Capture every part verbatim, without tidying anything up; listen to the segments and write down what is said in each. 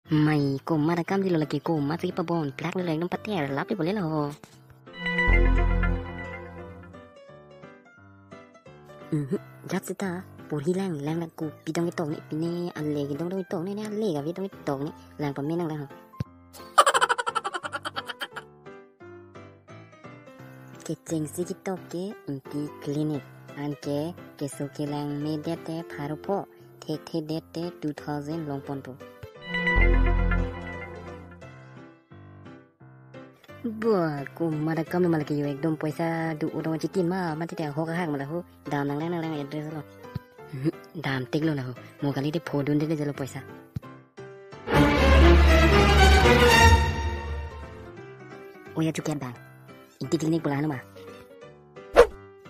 Mai, komat akam dilo lake, komat si pabon plak lo, ekdom pater lap lo bole lo. Mhm, jat seta, porhi lang, lang lang kopi dong ketok ne, pine ale kedong dong ketok ne, ne ale kave dong ketok ne, lang pame nanglang ho. Kechengsi ketok ke Ingti Clinic. Anke keso kelang medet te pharo pho, thekthedet te two thousand longponpo. Bah, komat akam ma lake yo, ekdom poisa do-o dong chitin ma, mati te ahok ahak ma la ho, dam nanglang nanglang address lo. Mhm, dam tik lo la ho, mo kali te phodun te lo poisa. Oya chuket bang. Ingti Clinic pu la hanu ma?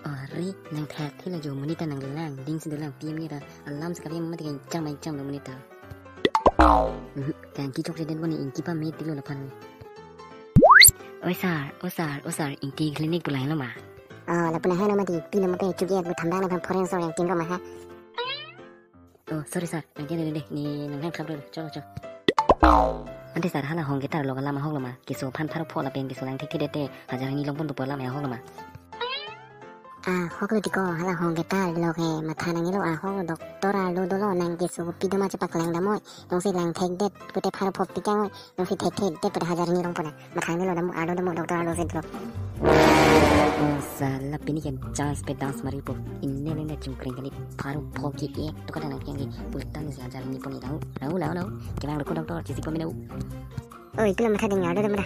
Are, nang thakthelo jo, monit ta nanglang, dingsi dolang, P M ni ra, alam sekali mati ke chang main chang lo monit ta. Mhm, kang kichok se den boni Ingti pame tik lo laphan. Oi sir, o sir, o sir, Ingti Clinic pu la hanu ma? Oh, lapu na hanu mati, pilo ma pe chuket bu thandang na phan foreign sor yang tin ro ma ha. Oh, sorry sir. Nang kene deh, ne nang hang khap dulu. Cholo, cholo. Ante sir, hala hong ketar lo, alam ahok lo ma? Keso aphan pharo pho lapen keso lang thekthedet te hajar hini longponpo pu alam ahok lo ma? Ahok lo tiko, hala hong ketar lo ke matha nangji lo, ahok lo, doctor arlo dolo, nang keso kopi do ma chepaklang damnoi. Jongsi lang thekdet pute pharo pho pi chang noi. Jongsi thekthedet pute hajar hini longpon na. Matha nangji lo, dam arlo dam, doctor arlo si dolo. Oh, sala pini ke chance pe dance mari po. Inne ne ne chungkring kali. Pharo pho ke-ek to kada nang keng ke. Pultan si hajar hini pon ni, lau, lau, lau, lau. Kevang lo ko doctor, chisi pon mi lau. Oi, pilo matha ding, arlo dam ra.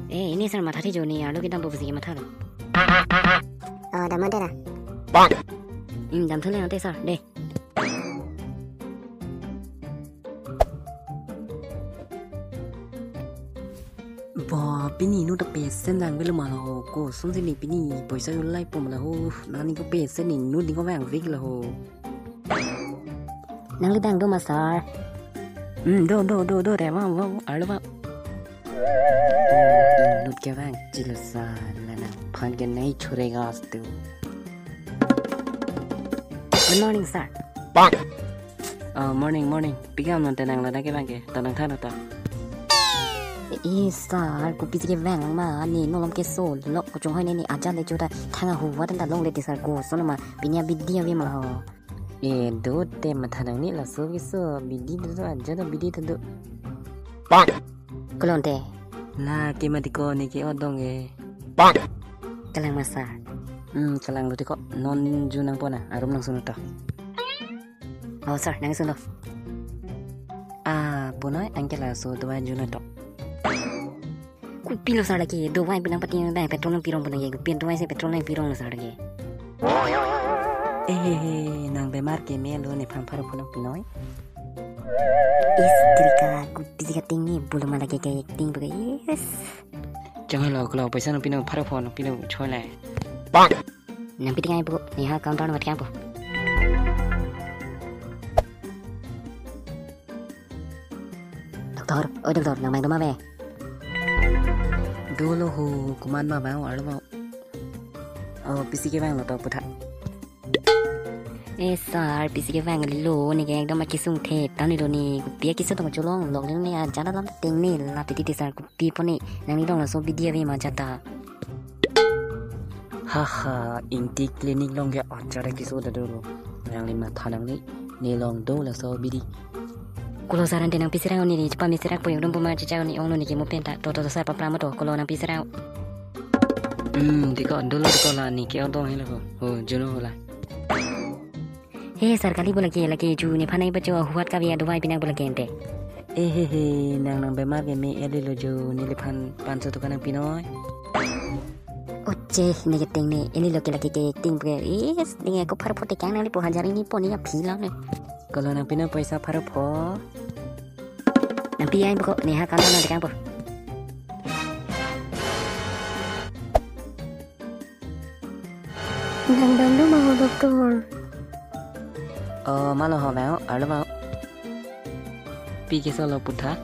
Eh, ini sir matha thi jo, ne arlo kedampo pusi ke matha lo. Oh, dam ra. Hmm, damthu le ante sir, deh. Bah, pini inut ta patient vangvelo ma la ho, kosonsi ne pini poisa yo lai po ma la ho, nangning ko patient ne inut ning ko vangvek la ho. Nangli dang do ma sir? Hmm, do, do, do, do, re, vang, vang, arlo vang. Oh, inut kevang chilo sir, la nangphan ke nai chore gas tu. Good morning, sir. Oh, morning, morning. Pi kam non te nang ladak kevang ke, to nangthan to. Eh, sir, kopisi kevang ma, ne nolom keso lo, kochung hoi ne ne ajat le chuta, thang ahuvat ta longle te sir, koson ma, pini abidi ave ma la ho. Eh, do te matha nangne, laso keso, bidi do, ajat do bidi do. Kolon te. La ke mati ko ne ke-ot dong e. Kalang ma sir. Hmm, kalang lo tiko, non ju nangpon na, arum nangsun to. Oh, sir, nangsun lo. Ah, punoi, anke laso dawai ju nangtok. Kopilo sir lake, dawai pinang pati bang petrol nangpirong punoi, kopi dawai si petrol nangpirong lo sir lake. Eh, he, he, nang bemar keme lo, nephan pharo pho nangpinoi. Is, tilka, kopisi ke ting ni, bulu ma lake ke ting pu ke, yes. Chang lo, kalau poisa nangpinoi, pharo pho nangpinoi, choi lai. Nangpi ting ai pu, neha counter number tiang pu. Doctor, oi doctor, nang bang do ma ave? Dolo ho, komat ma vang, arlo vang. Oh, pisi kevang lo to putha. Eh, sir, pisi kevang lo, ne ke ekdom akesung the, tani lo ne, kopi akeso tong cholong, lok ne, ajat alam ting ne, la piti te sir, kopi po ne, nangli dong laso bidi ave ma ajat ta. Haha, Ingti Clinic along ke ajat akeso ta dolo. Nangli matha nangne, ne along do laso bidi. Kulo sir ante nangpi serang ne, ne chepame serang po, ekdom puma chicha ne ong lo ne ke mo pen ta, to, to, to, sir, papra mo to, kulo nangpi serang. Hmm, tiko, dolo tiko la ne ke-ot dong helo ho. Ho, juno ho la. He, sir, kali pu lake, lake ju nephan ai bacho ahuvat kave adawai pinang pu lake ante. Eh, he, he, nang nang bemar keme eli lo ju, neliphan panso toka nangpinoi. Oche, ne ke ting ne, eli lo ke lake ke ting pu ke, is, ne ko pharo pho te kang nangli po hajar hini pon ne aphi lo ne. Kalau nangpinoi poisa pharo pho. Nangpi ai pu ko, neha counter number tiang pu. Nang bang do ma ho doctor? Oh, ma lo ho vang, arlo vang. Pi keso lo putha.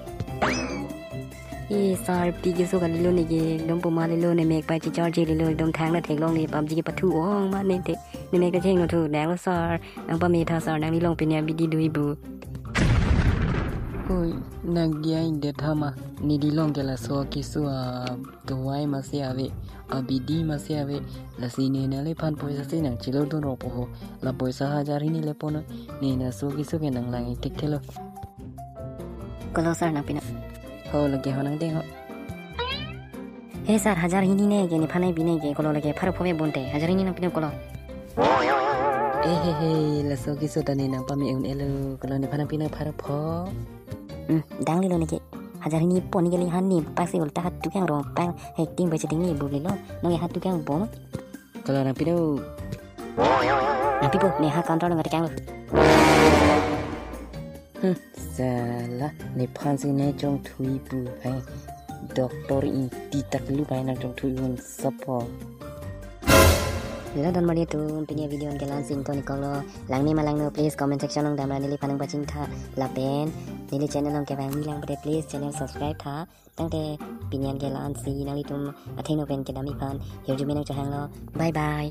Eh, sir, pi keso kali lo ne ke, ekdom puma le lo ne mek pa chichar che le lo, ekdom thang na theklong ne, PUBG kepathu ong ma ne te. Ne mek kacheng lo thu, nang lo sir, nang pame tha sir, nangli along pini abidi do-i pu. Oi, nang dia ingdet hama, ne dilong ke laso keso a dawai masi ave, abidi masi ave, lasi ne nangliphan poisa si nangchelo dun rok po ho, la poisa hajar hini le pono, ne laso keso ke nanglang ik thekthelo. Kolo sir nangpinang. Ho lake ho nangdeng ho. He sir, hajar hini ne ke nephan nangpi ne ke kolo lake pharo pho me bonte. Hajar hini nangpinang kolo. Eh he he, laso keso ta ne nangpame un-elo, kolo nephan nangpinang pharo pho. Hmm, danglelo ne ke. Hajar hini po ne ke le han ne pak si ulta hat tukang rong pang hekting baca ting ne bu lelo. Nong ya hat tukang bom. Kolo nangpinang. Nangpipo, ne ha counter nang tekang lo. Hmm, sala, nephan si ne chongthui pu hai. Doctor ingti tak lu hai nangchongthui un sopo. Lalo don mari atum, pini a video an ke la-an si ington-ik kok lo. Langme ma langno, please comment section along damra neliphan nangpachingtha. Lapen neli channel along kevangji lang pute please channel subscribe tha. Tangte pini an ke la-an si, nanglitum athengno pen kedam-ik aphan hirjume nangchehang lo. Bye bye.